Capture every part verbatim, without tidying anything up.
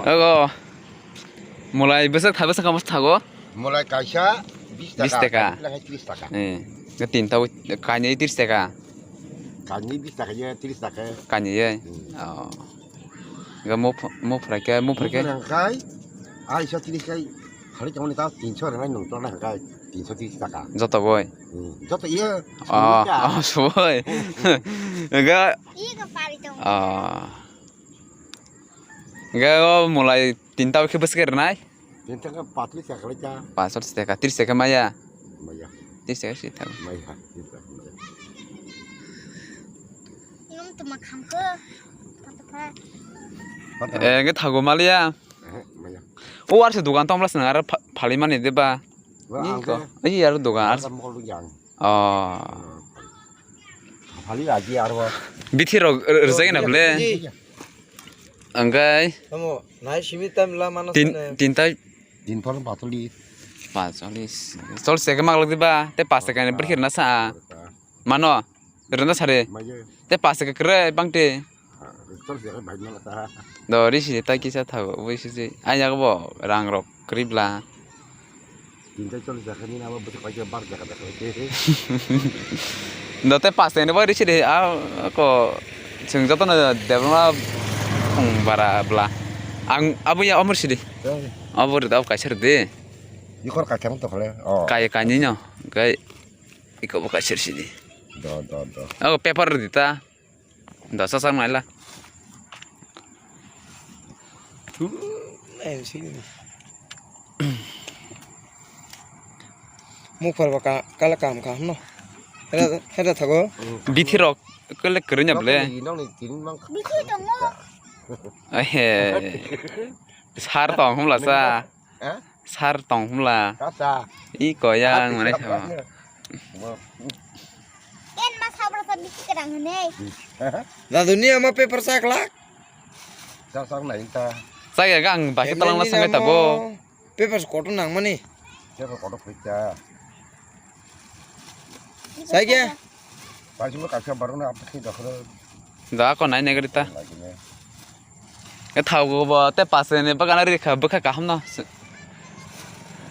Ogo. Mulai bwswk tha, bwswk kamo thago? Mulai kaisa bis taka, bis taka. Kaisa tris taka. Eh, tinta kainwi tris taka. Kainwi bis taka ye tris taka. Kainwi ye. Hmm. Oh. Ga mo mo phrai ke, mo phrai ke. Mo phrai kai, ai sa tris kai. Khali tongni ta tinso rwnai nung tongna kai tinso tris taka. Joto boi. Hmm. Joto ye. Oh, oh, suboi. Ga. Iga pari tong. Oh. Ga o mulai tinta khe bwswk rwnai? Tinta khe patli chakli cha. Patli chakli, tris taka maya. Maya. Tris taka si thang. Maya. Tris taka maya. Nung tuma khamkhe. Pata pha. Eh, nge thago maliya. Eh, maya. O arse dukan tomla sna ar pha-, phali mani deba. Wa, ni ang ko. Ai ar dukan ar. Mokol yang. Oh. Phali aji arbo. Bithi rok r-, rwjak na bole. Angkai. Tamo, nai simi time la mano tin, sene. Tin tai. Din phone patoli. Patoli. Sol seke maglok diba. Te pas seke ni berkhir na sa. Mano. Rwna sare. Maye. Te pas seke kre bangte. Riktor se bai nang ta. Do risi tai kisa thago, ui sisi. Ai yago bo rang rok kribla. Tinta chol jaga ni abo bwswk bai bar jaga jaga. Do te pas ni bo risi de a ko chwng joto no debma phung bara bla. Ang abo ya omor sidi. Abo da kaisa de. Ikor ka kang to khale. Oh. Kai kai ni no. Kai iko bo kaisa sidi. Do do do. Abo paper di ta. Dosa sang naila. Thu, nain sini. Mukphar ba ka, kala kam ka, no? Hera, hera thago. Bithi rok kele kerenya bole. Nokni, nokni tini mang. Bithi tongo. Ahe. Sar tong humla sa. Eh? Sar tong humla. Kasa. I koyang mane sa. Ken ma sabra sa bisi kerang hene. Dadu ni ama paper saklak. Sak sak nai ta. Sak ya gang bahai talang la sangai tabo. Paper kotor nang mani. Paper kotor phaikha. Sai khe? Pai sumber kaisa barona apni dakhro. Da ko nai nai gari ta. Lagine. E thago bo te pas ni bagana rikha bwkha kaham no.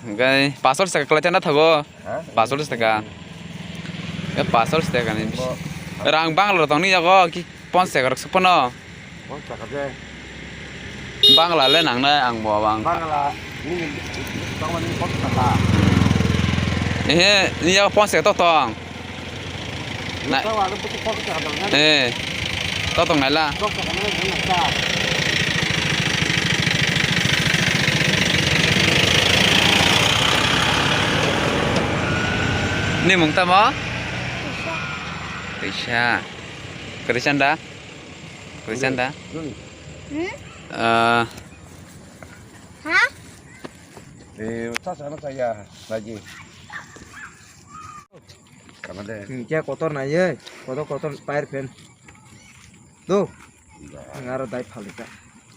Gai pasol saka kwlai chana thago. Ha? Pasol saka. E pasol saka ni. Bo. Rang banglo tongni yago ki pon saka rok supono. Pon saka je. Bangla le nangnai ang bo bang. Bangla ni tongmani pon saka. Ehe, ni yago pon saka to tong. Na- Nokta wale buku photo ka dong na. Eh. To tong naila. Dok ka na na ta. Ni mung tamo? Kaisa. Kaisa. Kaisa da? Kaisa da? Hmm? Eh. Ha? Eh, ta sana saya lagi. Kana de. Hingke kotor nai ye, kotor kotor pair pen. Do. Ang aro dai phalika.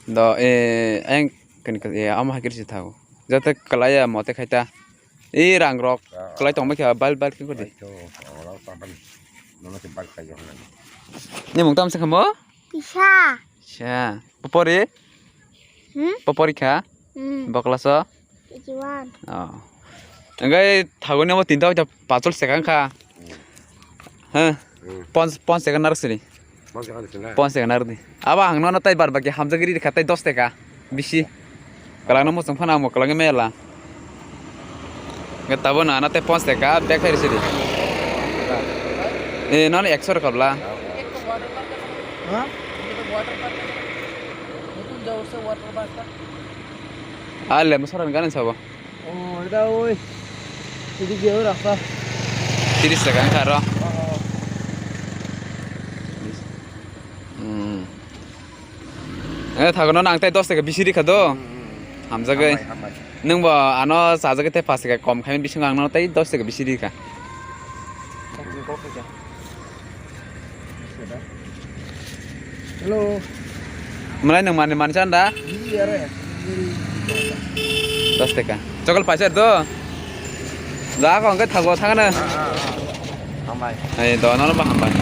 Do, eh, ang kani kani, eh, amo hakir si thago. Jate kalaya mote khaita. Eh, rang rok. Kalai tong bakha bal bal kin kodi. Nono se bal khayo. Ni mung tam se khamo? Kisa. Sa. Popori? Hmm? Popori kha? Hmm. Bo class o? K G one. Oh. Engkai thagoni amo tinta oita pachol sekang kha. Hmm. Ha? Hmm. Pons, pons sekang narok sini. Pons sekang sini. Pons sekang narok di. Aba ang nono tai bar baki hamjagiri kha tai dos teka. Bisi. Kalangno muchung phano amo kalangwi mela. Nge tabo na, na te pons teka, bag khai risi di. Eh, non ekso rok kabla. Ha? Ah, lem soran ganan sabo. Oh, ida oi. Idi geo rasta. Tiris taka ang karo. Oh. Hmm. Eh, thagono nang tai dos taka bisi rikha do. Hmm, hmm. Hamjagwi. Hambai, hambai. Nwng bo ano chajagwi tei pash taka kom khai bisingo ang no tei dos taka bisi rikha. Hello. Malai nwng mani mani chan da? Iya, re. Dos taka. Chokol paisa do. Da ko angke thago thangna. Ah, ah, ah. Hambai. Ai do no ba hambai.